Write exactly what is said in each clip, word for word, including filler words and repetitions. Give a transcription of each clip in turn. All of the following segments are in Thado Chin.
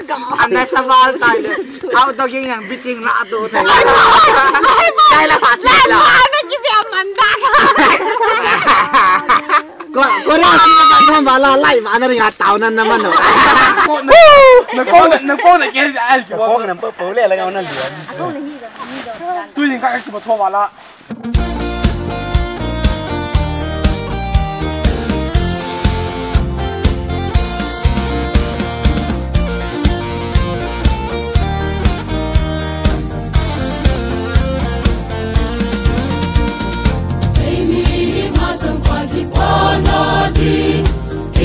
Anda saval tai. How to ging yang biting la to tai. Lai la sa chi la. Lai ma na ki pia man da. Ko ko na na ba la lai ma na ringa tau na na man no. Na ko na ko na ke ai ko. Ko na po po le la na lian. Tu yin ka ki ba tho ba la.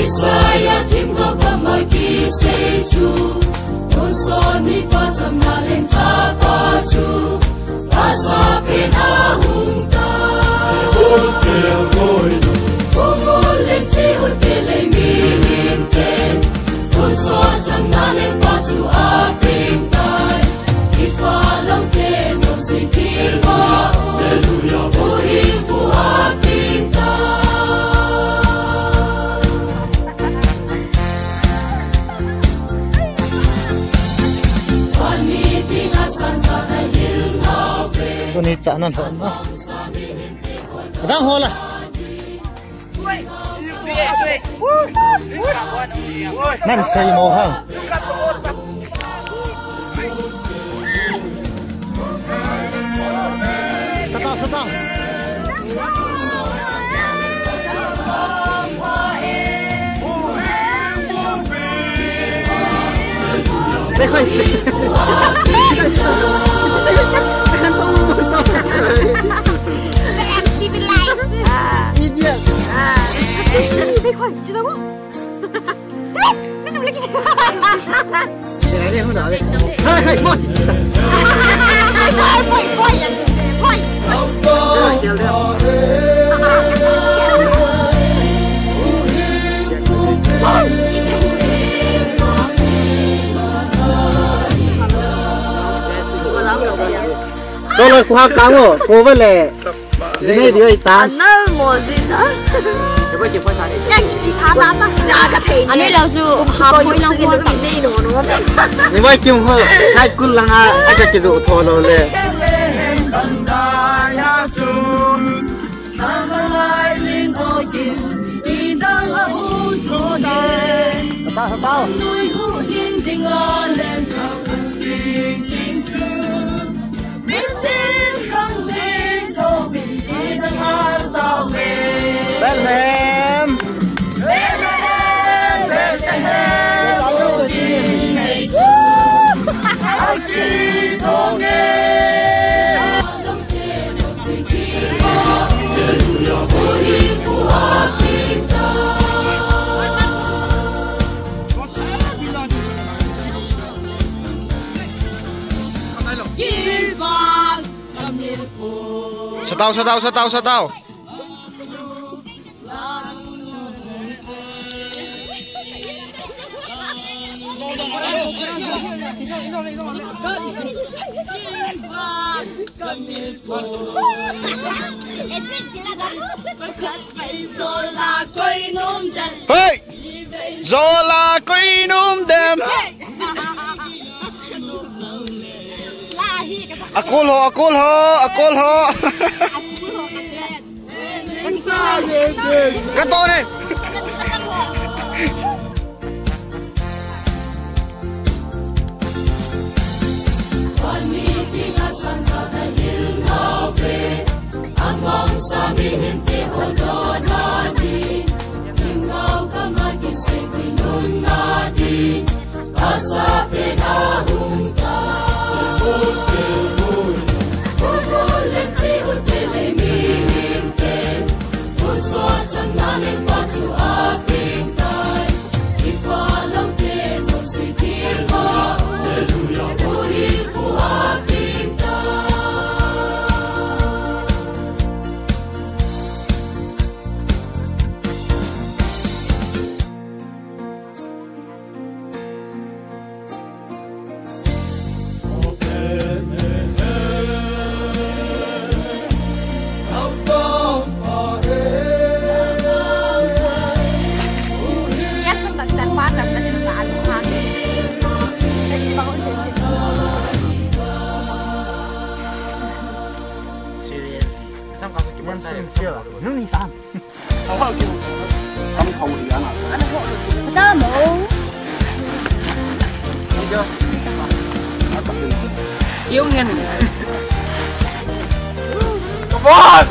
Isaiah thim ko kama kisei chu, Johnson ni pa cham na leng cha pa chu, Pastor pen ahung tai. Hotel boy. Umul lem chi hotel lei mi him te. Johnson cham na leng pa chu aping tai. Kipa lou te jong si kipa. Hallelujah. Uri pu aping tai. Tuni cha nan ho na. Dang ho la. Nan sei mo ha. Satang, satang. Idiot. Toloi kuha kango, ko vele. Jinei di oi ta. Anal mo jin ha. Yang chi sa ta ta. Ya ka thei ni. Ani lo su ha poi nang ko ta. Nei no no. Ni wai kim ho. Sai kul langa. Aja ki du tho lo le. Tao, tao. Bethlehem. Satao, satao, satao, satao. Hey! Zola koi nom dem. Akol ho, akol ho, akol ho. Kato ne. Yung yan. Come on!